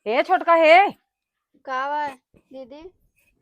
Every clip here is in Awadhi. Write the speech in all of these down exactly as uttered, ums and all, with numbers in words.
ए छोटका हे। का बा दीदी?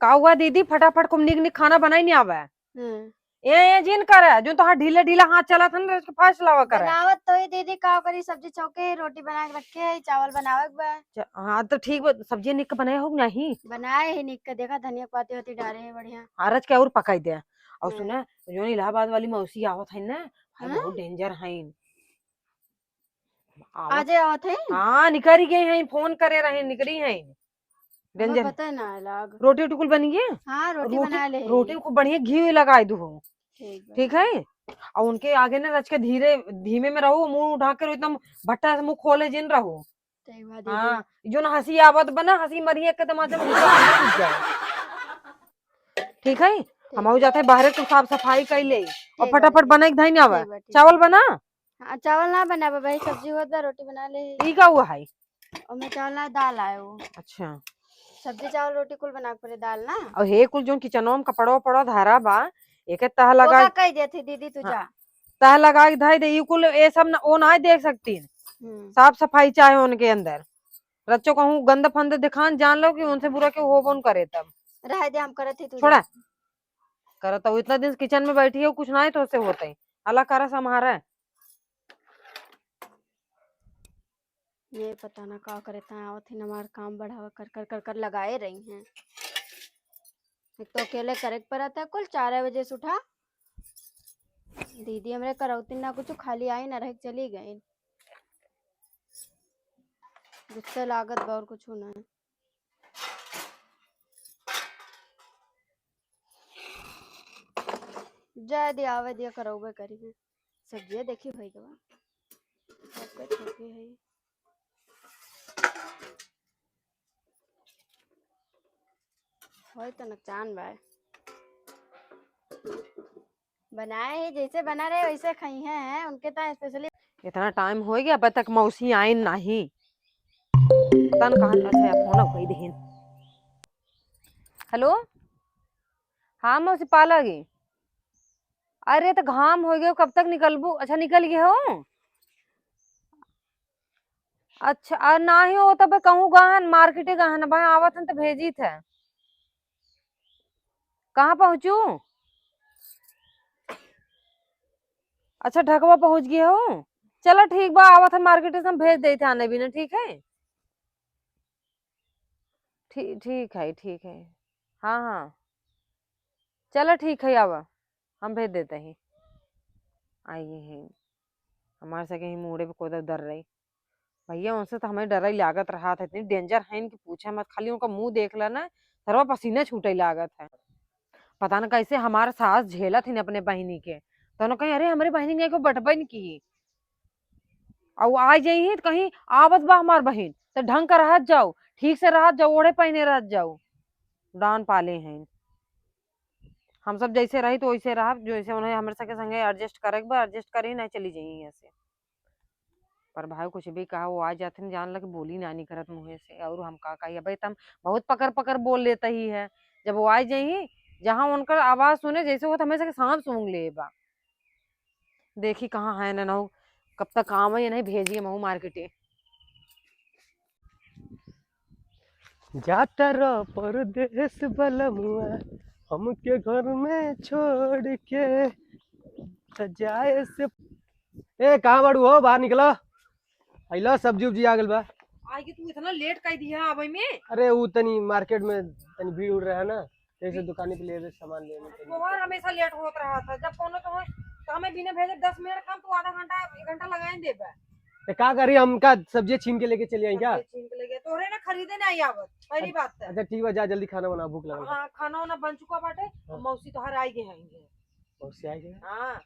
का हुआ दीदी? फटाफट कुम निक निक खाना बनाई नहीं आवे। हम्म। ए, ए जिन करे, जो तोहार ढीला ढीला हाथ चलत है ना, इसके फास्ट लावा करे। बनावत तो ही दीदी, का करी, सब्जी चौके, रोटी बना के रखे है, चावल बनावे के बा। च-, हाँ तो ठीक बा, सब्जी निक बनाए हो नहीं? बनाए ही निक के, देखा धनिया के पाती होती डारे है बढ़िया। अरज के और पकाई दे। और हम्म। सुने, जो इलाहाबाद वाली मौसी आवत है ना, भाई हम्म? बहुत डेंजर है। आवत आजे आवत है? हाँ, निकल गई हैं, फोन करे रहे, निकली हैं। हमें डेंजर। पता है ना, लाग। रोटी उटी कुल बन गई? हाँ, रोटी रोटी, बना ले। रोटी को बढ़िया घी लगाए दू हो। ठीक बा। ठीक है? और उनके आगे ना रच के धीरे, धीमे में रहो, मुंह उठा के एकदम भट्टा से मुंह खोले जिन रहो। ठीक बा दीदी। हाँ, जो ना हंसी आवत बना, हंसी मरिए के तमाचा में घुसा के घुस जाए। ठीक है? ठीक हम बा। जाते हैं बाहर, तो साफ सफाई कर ले और ठीक बा फटाफट दीदी। बना के धाई ना आवे। ठीक बा, ठीक चावल बा। बना? हाँ, चावल ना बनाबे भाई, सब्जी होत बा, रोटी बना ले। ई का हुआ है? ओमे चावल ना, दाल आए वो। अच्छा। सब्जी, चावल, रोटी कुल बना के पड़े, दाल ना। और हे कुल जोन किचनवा में कपड़वा पड़ा धारा बा, एके तह लगा ओका कह देती दीदी, तू हाँ। जा। तह लगा के धाई दे, ई कुल ये सब ना, वो ना देख सकती। हम्म। साफ सफाई चाहे उनके अंदर। रच्चो कहूँ गंद फंद दिखान, जान लो कि उनसे बुरा क्यों हो बोन करे तब। रह दे, हम करत ही, तू छोड़ा। जा। करत हो, इतना दिन से किचन में बैठी हो, कुछ ना है तो उससे होता ही। अल्लाह करा संभारा। ये पता ना का करे, ता आवत ही ना, हमार काम बढ़ावा कर, कर, कर, कर लगाए रही हैं। एक तो अकेले करे के पड़त है, कुल चार बजे से उठा। दीदी हमरे करौती ना कुछ, खाली आई ना रह के चली गई। गुस्से लागत बा और कुछ ना है। जाए दिया, आवे दिया, करौबे करी है। सब्जिया देखी होई गवा। सबके छोटी है। होई तो नकसान बा। बनाए ही जैसे बना रहे वैसे खाई हैं, उनके तो specially। इतना टाइम हो गया, अब तक मौसी आइन नाही। तन कहाँ, अच्छा, फोन उठाई देहिन। हेलो, हाँ मौसी, पाला गी। अरे तो घाम हो गयो, कब तक निकलबू? अच्छा, निकल गए हो? अच्छा, आ, नाही हो तब कहूँ गहन, मार्केटे गहन, अब आवत हन तो भेजी थे। कहाँ पहुँचू? अच्छा, ढकवा पहुँच गए हो? चलो ठीक बा, आवत हन मार्केटे से, हम भेज देते आने बिना, ठीक है? ठीक, ठीक है, ठीक है। हाँ, हाँ। चलो ठीक है, आवा, हम भेज देते हैं। आई हैं। हमारे से कहीं मूड़े पे कोई डर रही। भैया, उनसे तो हमें डर ही लागत रहा था, इतनी डेंजर है इनकी, पूछे मत। खाली उनका मुंह देख लेना, सरवा पसीना छूटे लागत है। पता न कैसे हमारे सास झेलत हिन अपने बहिनी के। तो न कहीं, "अरे, हमारी बहिनी के को बटबे न की।" और आ जाई ही तो कहीं, "आवत बा हमार बहिन, तो ढंग का रहत जाओ, ठीक से रहत जाओ, ओढ़े पहने रहत जाओ।" डान पाले हैं। हम सब जैसे रही तो वैसे रहब, जैसे उन्हें हमारे सके संगे adjust करे के बा, adjust करी, नहीं चली जाई यहाँ से। पर भाई कुछ भी कहा, वो आ जाते हैं, जान लगे बोली ना निकरत मुँहे से, और हम का कही, अबे तम बहुत पकर पकर बोल लेता ही है। जब वो आ जाई, जहाँ उनकर आवाज सुने, जैसे वो तो हमें सके सांप सूंघ ले बा। देखी कहाँ है ना, ना हो, कब तक आवे या नहीं, भेजिए महू मार्केटे। जाता रह परदेस बलमुआ, हमके घर में छोड़ के। त जाए से, ए, कहाँ बाड़ू हो? बाहर निकला। अइला, सब्जी उब्जी आ गइल बा। आज के तू इतना लेट कर दिया आवे में? अरे, उ तनी मार्केट में तनी भीड़ उड़ रहा है ना, जैसे दुकानी पे लेवे, सामान लेवे के लिए। तोहार हमेशा लेट होत रहा था, जब कोनो तो, तो हमें बिना भेजे दस मिनट काम, तू आधा घंटा, एक घंटा लगाए देबे। तो का करी, हमका सब्जी छीन के लेके चली आई क्या? सब्जी छीन के लेके, तोहरे ना खरीदे ना आई आवत, पहली बात तो। अच्छा ठीक बा, जा जल्दी खाना बना, भूख लगल बा। हाँ, खाना वाना बन चुका बाटे, हाँ। मौसी तोहर आई गए हैं। मौसी आई गए? हाँ।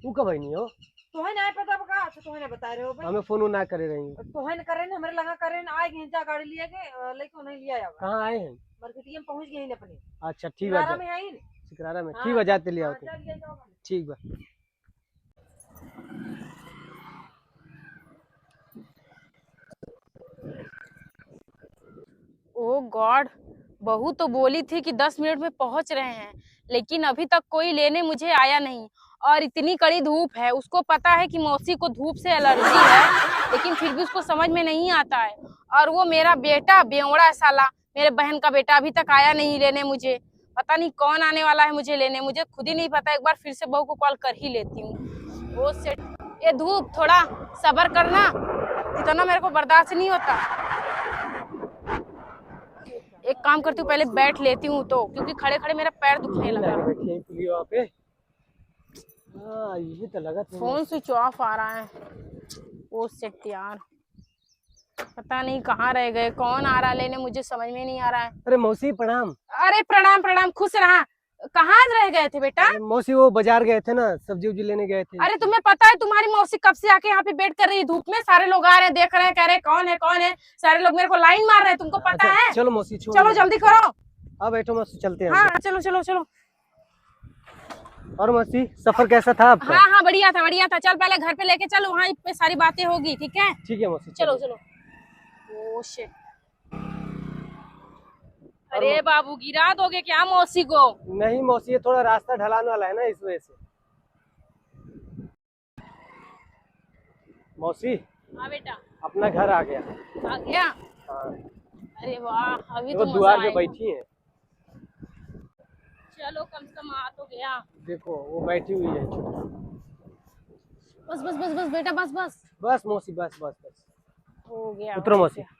तू कब आई नहीं हो? तोहे ना पता बा का? अच्छा, तोहे ना बता रहे हो भाई। हमें फोन ना करे रही। तोहे ना करे ना, हमरे लगा करे ना, आए गए, जा गाड़ी लिया के, अ, लेके उन्हें लिया आवा। कहाँ आए हैं? मार्केटिया में पहुँच गए हैं अपने। अच्छा, ठीक बा, सिकरारा जा। में आई ना? सिकरारा में। हाँ, ठीक बा, जाते ले हाँ, आओ। जा लिया जाओ। ठीक बा। ओ गॉड, बहू तो बोली थी कि दस मिनट में पहुंच रहे हैं, लेकिन अभी तक कोई लेने मुझे आया नहीं। और इतनी कड़ी धूप है, उसको पता है कि मौसी को धूप से एलर्जी है। लेकिन फिर भी उसको समझ में नहीं आता है। और वो मेरा बेटा बेवड़ा साला, मेरे बहन का बेटा अभी तक आया नहीं लेने मुझे। पता नहीं कौन आने वाला है मुझे लेने, मुझे खुद ही नहीं पता। एक बार फिर से बहू को कॉल कर ही लेती हूँ। वो सेट, ये धूप, थोड़ा सब्र करना, इतना मेरे को बर्दाश्त नहीं होता। एक काम करती हूँ, पहले बैठ लेती हूँ तो, क्योंकि खड़े खड़े मेरा पैर दुखने लगा। बैठिए, पुलियो पे। हाँ, ये तो लगा था। फोन स्विच ऑफ आ रहा है। ओ सेट यार, पता नहीं कहाँ रह गए, कौन आ रहा लेने, मुझे समझ में नहीं आ रहा है। अरे मौसी, प्रणाम। अरे प्रणाम, प्रणाम, खुश रहा। कहाँ रह गए थे बेटा? अरे मौसी, वो बाजार गए थे ना, सब्जी उब्जी लेने गए थे। अरे तुम्हें पता है, तुम्हारी मौसी कब से आके यहाँ पे वेट कर रही है धूप में, सारे लोग आ रहे हैं, देख रहे हैं, कह रहे हैं, "कौन है, कौन है?" सारे लोग मेरे को लाइन मार रहे हैं, तुमको पता अच्छा, है? चलो मौसी, छोड़ो। चलो जल्दी करो। अब बैठो मौसी, चलते हैं हाँ, अंदर। चलो, चलो, चलो। और मौसी, सफर कैसा था आपका? हाँ, हाँ, बढ़िया था, बढ़िया था। चल, पहले घर पे लेके चल, वहाँ पे सारी बातें होगी, ठीक है? ठीक है मौसी, चलो, चलो। चलो। ओ शिट। और अरे मौ- बाबू, गिरा दोगे क्या मौसी को? नहीं मौसी, ये थोड़ा रास्ता ढलान वाला है ना, इस वजह से। मौसी, हाँ बेटा। अपना घर आ गया। आ गया? हाँ। अरे वाह, अभी देखो, तो मजा आएगा। दुआर पे बैठी है। चलो, कम से कम आ तो गया। देखो, वो बैठी हुई है। बस, बस, बस, बस, बेटा, बस, बस। बस मौसी, बस, बस, बस। हो गया, उतरो हो मौसी। गया।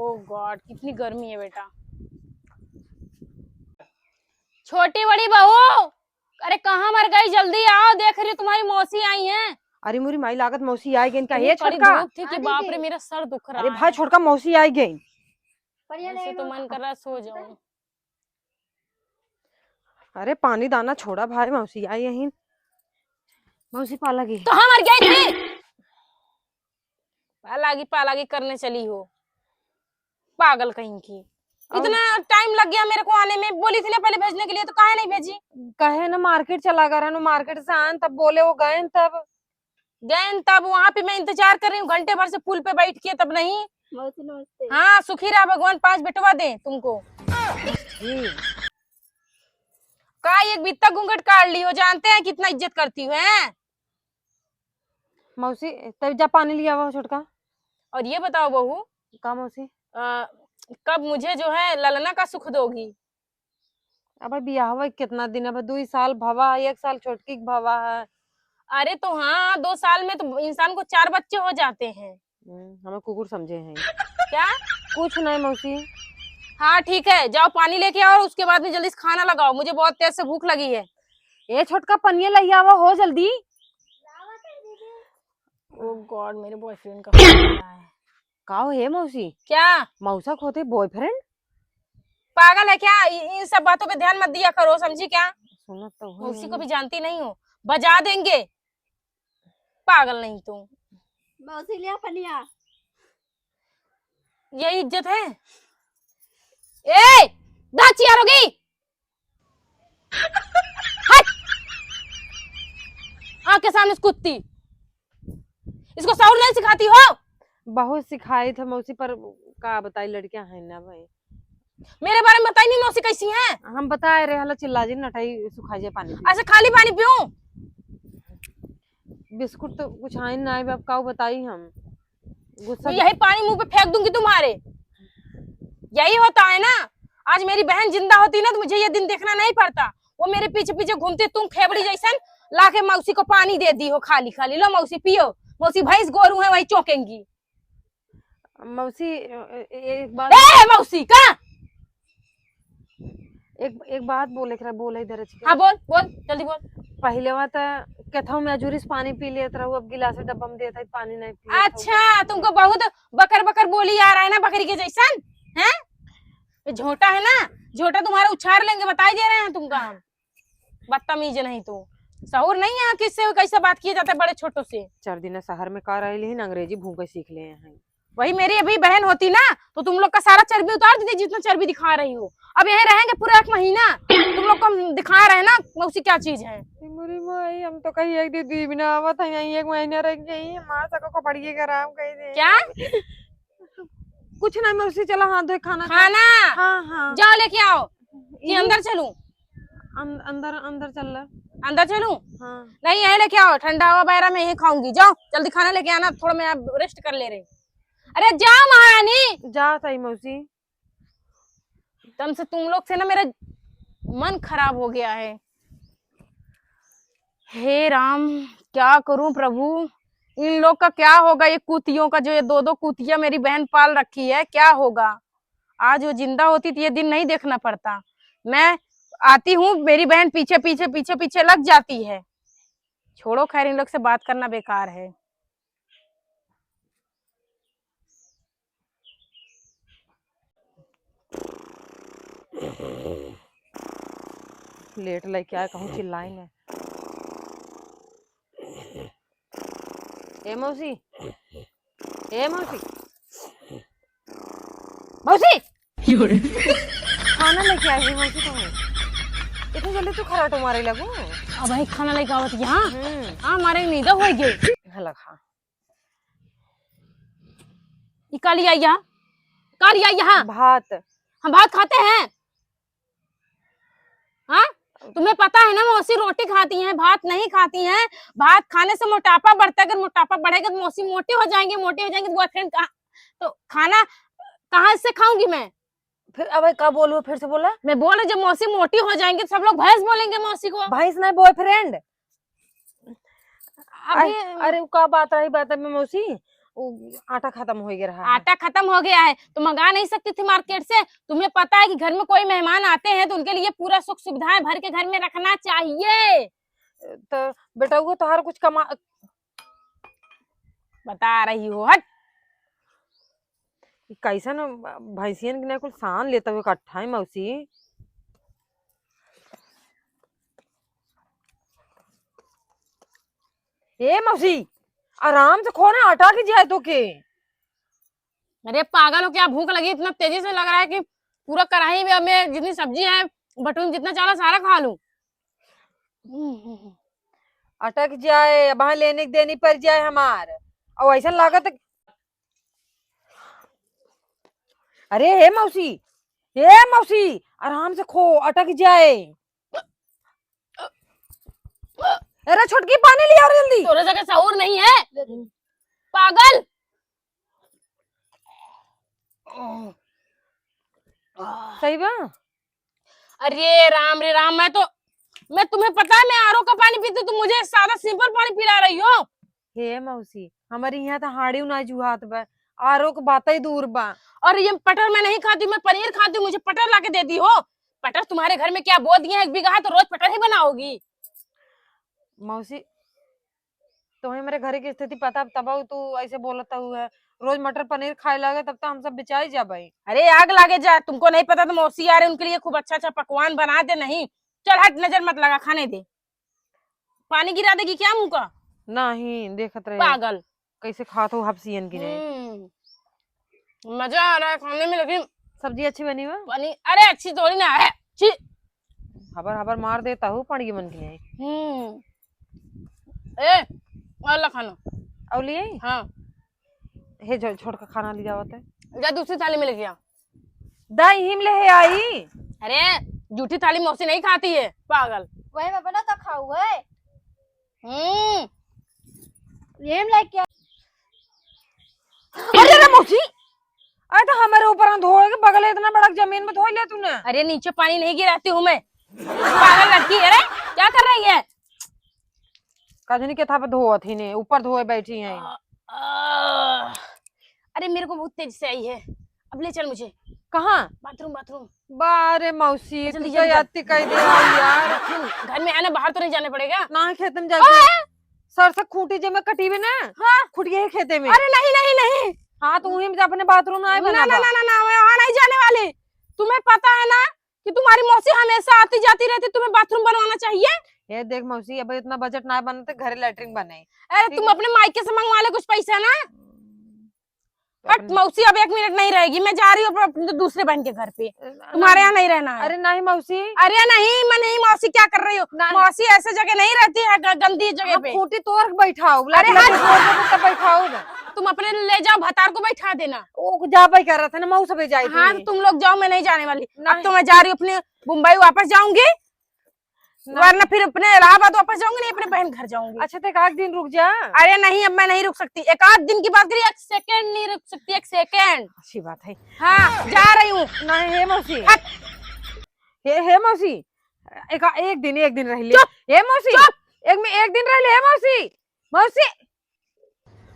Oh God, कितनी गर्मी है बेटा। छोटी बड़ी बहू, अरे कहाँ मर गई, जल्दी आओ, देख रही हूँ तुम्हारी मौसी आई हैं। अरे मोरी माई, लागत मौसी आई गई इनका। इतनी हे कड़ी छोटका। धूप थी कि हाँ, बाप रे, दीदी। मेरा सर दुख रहा अरे भाई, है। छोटका, मौसी आई गई। बढ़िया ऐसे नहीं तो हुआ। मन कर रहा है सो जाऊं। अरे पानी दाना छोड़ा भाई, मौसी आई यहीं। मौसी पाला गई। कहाँ मर गई थी? पालागी पालागी करने चली हो, पागल कहीं की। और इतना टाइम लग गया मेरे को आने में, बोली थी ना पहले भेजने के लिए, तो काहे नहीं भेजी? कहे ना मार्केट चला गए रहन, मार्केट से आन तब बोले वो गए तब। गए तब वहां पे मैं इंतजार कर रही हूँ घंटे भर से पुल पे बैठ के, तब नहीं। मौसी नमस्ते। हाँ, सुखी रहा भगवान, पांच बेटवा दे तुमको। का एक बित्ता घूंघट काढ़ ली हो, जानते हैं कितना इज्जत करती हूँ, हैं? मौसी, तब जा पानी लियावा हो छोटका। और ये बताओ बहू, का मौसी? अ, कब मुझे जो है ललना का सुख दोगी? अबे बियाहवा के कितना दिन, अबे दुई साल भवा है, एक साल छोटकी के भवा है। अरे तो हाँ, दो साल में तो इंसान को चार बच्चे हो जाते हैं। हम्म, हमें कुकुर समझे हैं। क्या? कुछ नहीं मौसी। हाँ ठीक है, जाओ पानी लेके आओ और उसके बाद में जल्दी से खाना लगाओ, मुझे बहुत तेज से भूख लगी है। ए छोटका, पनिया लई आवा हो जल्दी। Oh God, मेरे बॉयफ्रेंड का फोन आ रहा है। का हो हे मौसी? क्या? मौसा को होते बॉयफ्रेंड? पागल है क्या? इ-, इन सब बातों पे ध्यान मत दिया करो, समझी क्या? सुनत तो हूँ मौसी को नहीं। भी जानती नहीं हो, बजा देंगे। पागल नहीं तू। मौसी लिया पनिया। यही इज्जत है? ए, दांत चियारोगी। हट। आँख के सामने से कुत्ती। इसको सौर नहीं सिखाती हो? बहुत सिखाई थे मौसी, पर का बताई, लड़कियां हैं ना भाई। मेरे बारे में बताई नहीं मौसी कैसी हैं? हम बताए रहे हला चिल्ला जी, नटाई सुखा जाए पानी पी। अच्छा खाली पानी पीऊं? बिस्कुट तो कुछ आइन ना आए, अब का बताई हम। गुस्सा तो यही पानी मुंह पे फेंक दूंगी तुम्हारे। यही होता है ना, आज मेरी बहन जिंदा होती ना तो मुझे ये दिन देखना नहीं पड़ता। वो मेरे पीछे पीछे घूमती, तुम खेबड़ी जैसन लाके मौसी को पानी दे दी हो खाली खाली। लो मौसी पियो, मौसी भैंस गोरू है, वही चौकेंगी। मौसी, ए-, ए-, एक बात ए, मौसी का? एक, एक बात बोले के रहा, बोले इधर अच्छी हाँ, बोल, बोल, जल्दी बोल। पहले वहाँ त केथौ में अजूरी से पानी पी लेत रहू, अब गिलास डब्बा में देत है, पानी नहीं पी। अच्छा, तुमको बहुत बकर बकर बोली आ रहा है ना, बकरी के जैसन, हैं? ये झोंटा है ना, झोंटा तुम्हारा उछार लेंगे, बताई दे रहे हैं तुमका हम। बदतमीज नहीं तू, सहूर नहीं है किससे कैसे बात किए जाते बड़े छोटों से। चार दिन शहर में का रहे, लेकिन अंग्रेजी भूखे सीख ले हैं। वही मेरी अभी बहन होती ना, तो तुम लोग का सारा चर्बी उतार देती, जितना चर्बी दिखा रही हो। अब यहीं रहेंगे पूरा एक महीना, तुम लोग को हम दिखा रहे हैं ना मौसी क्या चीज है। ए, मोरी माई, हम तो कहीं एक दिन, दो दिन आवत है, यहीं एक महीना रह गई, हमारे सबको पड़िए गरम कह दे। क्या? कुछ ना मौसी, चला हाथ धोए, खाना खा। खाना? हाँ, हाँ। जाओ लेके आओ। कि ये अंदर चलूं? अन-, अंदर, अंदर चल रहा। अंदर चलूं? हाँ। नहीं, यहीं लेके आओ, ठंडा हवा बैरा में यहीं खाऊंगी। जाओ, जल्दी खाना लेके आना, थोड़ा मैं अब रेस्ट कर ले रही। अरे जाओ महारानी। जा सही मौसी। तन से तुम लोग से ना मेरा मन खराब हो गया है। हे राम, क्या करूं प्रभु, इन लोग का क्या होगा, ये कुतियों का, जो ये दो दो कुतियां मेरी बहन पाल रखी है, क्या होगा? आज वो जिंदा होती तो ये दिन नहीं देखना पड़ता। मैं आती हूँ, मेरी बहन पीछे पीछे पीछे पीछे लग जाती है। छोड़ो खैर, इन लोग से बात करना बेकार है। लेट लेके आए, कहूँ चिल्लाई न। ए मौसी, ए मौसी, मौसी, खाना लेके आई है मौसी तुम्हें। इतनी जल्दी तू खराटो मारे लगू? अब भाई खाना लेके आवत यहाँ। हम्म। हाँ, हमारे नींद हो गई। हला खा। ई का लिया यहाँ? का लिया यहाँ? भात। हम भात खाते हैं? हाँ? तुम्हें पता है ना, मौसी रोटी खाती हैं, भात नहीं खाती हैं। भात खाने से मोटापा बढ़ता है, अगर मोटापा बढ़ेगा तो मौसी मोटी हो जाएंगे, मोटी हो जाएंगे तो बॉयफ्रेंड कहाँ, तो खाना कहाँ से खाऊंगी मैं? फिर अब का बोलू, फिर से बोला। मैं बोल रही, जब मौसी मोटी हो जाएंगी तो सब लोग भैंस बोलेंगे मौसी को। भैंस नहीं, बॉयफ्रेंड। अभी अरे, अरे, वो का बात रही, बात में मौसी, वो आटा खत्म हो गया रहा है। आटा खत्म हो गया है तो मंगा नहीं सकती थी मार्केट से? तुम्हें पता है कि घर में कोई मेहमान आते हैं तो उनके लिए पूरा सुख सुविधाएं भर के घर में रखना चाहिए। तो बेटा, वो तोहार कुछ कमा बता रही हो, हट। ई कैसन भैंसियन के ना कुल सान लेता हुए इकट्ठा है मौसी। ए मौसी, आराम से खो ना, अटक जाए तो के। अरे पागल हो क्या? भूख लगी, इतना तेजी से लग रहा है कि पूरा कढ़ाई में, में जितनी सब्जी है, बटुन जितना चाला सारा खा लूं। अटक जाए, अब लेने के देनी पड़ जाए हमार। और ऐसा लागत है, अरे हे मौसी, हे मौसी, आराम से खो, अटक जाए। अरे छोटकी, पानी ले आओ जल्दी। तोरे जगह सहूर नहीं है पागल। सही बा। अरे राम रे राम, मैं तो, मैं, तुम्हें पता है मैं आर ओ का पानी पीती हूँ, तुम मुझे सादा सिंपल पानी पिला रही हो। हे मौसी, हमारे यहाँ तो हाड़ी ना जुहात बा, आर ओ के बात ही दूर बा। और ये पटर मैं नहीं खाती, मैं पनीर खाती हूँ, मुझे पटर लाके देती हो। पटर तुम्हारे घर में क्या बो दिए हैं एक बीघा, तो रोज पटर ही बनाओगी। मौसी, तुम्हें मेरे घर की स्थिति पता, तब तू ऐसे बोलत हुआ है। रोज मटर पनीर खाए लागे, तब तो हम सब बेचाई जाबे। अरे आग लागे जा, तुमको नहीं पता तो मौसी आ रहे, उनके लिए खूब अच्छा अच्छा पकवान बना दे। नहीं, चल हट, नजर मत लगा, खाने दे। पानी गिरा देगी क्या मुंह का? नहीं, देखत रहे। पागल। कैसे खात हो हफसियन की नहीं। हम्म, मजा आ रहा है खाने में, लेकिन सब्जी अच्छी बनी बा? बनी, अरे अच्छी थोड़ी ना है, छी। हबर हबर मार देता हूँ पड़गी मन की नहीं। हम्म। ए, वाला खाना। और लिए? हाँ। हे जो छोड़ के खाना ले जावत है। जा दूसरी थाली में लेके आ। दाई हिम ले आई। अरे, जूठी थाली मौसी नहीं खाती है, पागल। वही में बना तो खाऊ है। हम्म। ये हम लेके आ। अरे रे मौसी, अरे तो हमारे ऊपर हाथ धोए के बगले इतना बड़ा जमीन में धोए ले तूने। अरे नीचे पानी नहीं गिराती हूँ मैं, पागल लड़की। अरे क्या कर रही है? कजनी के था पे धोवत ही ने, ऊपर धोए बैठी हैं। आ, आ, अरे मेरे को बहुत तेज से आई है, अब ले चल मुझे। कहाँ? बाथरूम, बाथरूम। बा रे मौसी, जल्दी, तू जल्दी तो कर। याद कह दे यार। बाथरूम, घर में आना, बाहर तो नहीं जाना पड़ेगा। ना खेत में जाके ओए! सर से खूंटी जे में कटीबे ना, हाँ। खुटिया है खेते में। अरे नहीं, नहीं, नहीं। हाँ, तो वहीं में अपने बाथरूम में आए ना, बना ना, बा। ना, ना, ना, मैं वहाँ नहीं जाने वाली। तुम्हें पता है ना कि तुम्हारी मौसी हमेशा आती जाती रहती, तुम्हें बाथरूम बनवाना चाहिए। ये देख मौसी, अब इतना बजट ना बनते, घरे लेटरिन बने। अरे ठीक तुम है। अपने मायके से मंगवा ले कुछ पैसा ना। हट अपने मौसी, अब एक मिनट नहीं रहेगी, मैं जा रही हूँ अपने, अपने दूसरे बहन के घर पे। अ, तुम्हारे नहीं। यहाँ नहीं रहना है। अरे नहीं मौसी। अरे नहीं, मैं नहीं, मौसी क्या कर रही हो? नहीं। मौसी ऐसे जगह नहीं रहती है, ग-, गंदी जगह हम पे। खूंटी तोड़ के बैठाओ, अरे लकड़ी हट। तोड़ के तब बैठाओ ना। तुम अपने ले जाओ, भतार को बैठा देना। वो जाबे कर रहा था ना, मऊ सब जाए हाँ, थे। तो तुम लोग जाओ, मैं नहीं जाने वाली। अब नहीं। तो मैं जा रही हूँ अपने मुंबई वापस जाऊंगी। ना। वरना फिर अपने इलाहाबाद वापस जाऊंगी, नहीं अपने बहन घर जाऊंगी। अच्छा, तो एक आध दिन रुक जा। अरे नहीं, अब मैं नहीं रुक सकती, एक आध दिन की बात करी, एक सेकंड नहीं रुक सकती, एक सेकंड। अच्छी बात है। हाँ, जा रही हूँ। नहीं, हे मौसी। हट। हे, हे मौसी, एक, एक दिन, एक दिन रह ले। चुप। हे मौसी, चुप। एक में, एक दिन रह ले, हे मौसी। मौसी,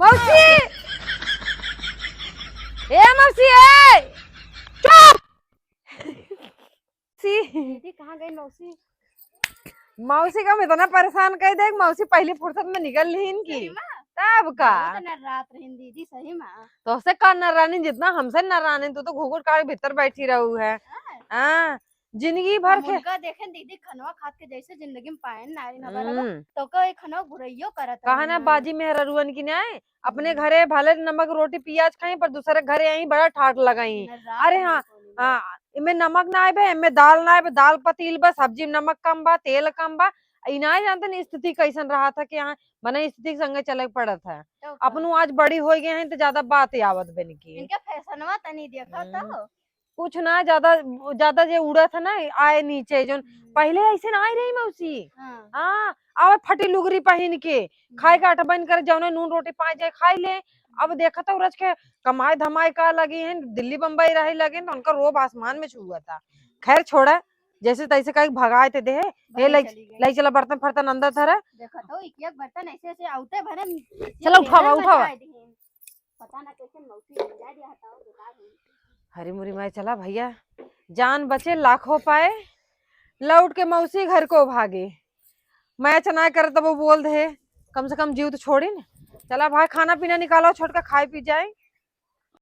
मौसी, ए मौसी, ए, चुप। मौसी। दीदी, कहाँ गई मौसी? मौसी का हम इतना परेशान कर दे, मौसी पहली फुर्सत में निकल ली इनकी। सही में? तब का? बहुत नर्रात रही दीदी, सही में। तोसे का नर्रानी, जितना हमसे नर्रानी, तू तो घुघुट काट के भीतर बैठी रहू है। हाँ। हाँ, जिंदगी भर हम खे- उनका देखेन दीदी, खनवा खात के जैसे जिंदगी में पाएन नारी न बरबा, हम्म। तो का एक खनवा बुरइयो करत कहा रही ना, ना। बाजी मेहररुअन की नाय, अपने हम्म। घरे भले नमक रोटी पियाज खाई, पर दूसरे घरे आई बड़ा ठाट लगाई। दिन रात अरे हाँ, नमक वाली हाँ, इमे नमक ना आए बे, इमे दाल ना आए बे, दाल पतील बा, सब्जी में नमक कम बा, तेल कम बा। ई ना जानते न स्थिति कैसन रहा था कि यहाँ, मने स्थिति के संगे चले के पड़त है। तो का? अपनू आज बड़ी हो गए हैं तो ज्यादा बात आवत बन की। इनके फैशनवा तनी देखा हम्म। तो। कुछ ना, ज्यादा, ज्यादा जे उड़त है ना, आए नीचे, जौन हम्म। पहले ऐसे ना आई रही मौसी। हाँ। हाँ, आवे फटी लुगरी पहिन के, खाए हम्म। के अटबन करे, जौने नून रोटी पाए जाए, खाई ले। अब हम्म। देखत हो, रच के कमाए धमाए का लगी हैं, दिल्ली बम्बई रहे लगे, तो उनका रोब आसमान में छुआ था। खैर छोड़ा, जैसे तैसे कहीं भगाए थे दे, हे, बहन ले, चली गई। ले चला बर्तन फर्तन अंदर धरा। देखत हो, एक एक बर्तन ऐसे ऐसे आउते भरे, चला उठावा, उठावा। पता ना कैसे मौसी ले जा दिया हटाओ, बेकार हो। हरी मुरी माई, चला भैया, जान बचे लाखों पाए, लौट के मौसी घर को भागे। मैं चना कर तब वो बोल दे, कम से कम जीव तो छोड़ी न। चला भाई, खाना पीना निकालो, छोटका खाए पी जाए।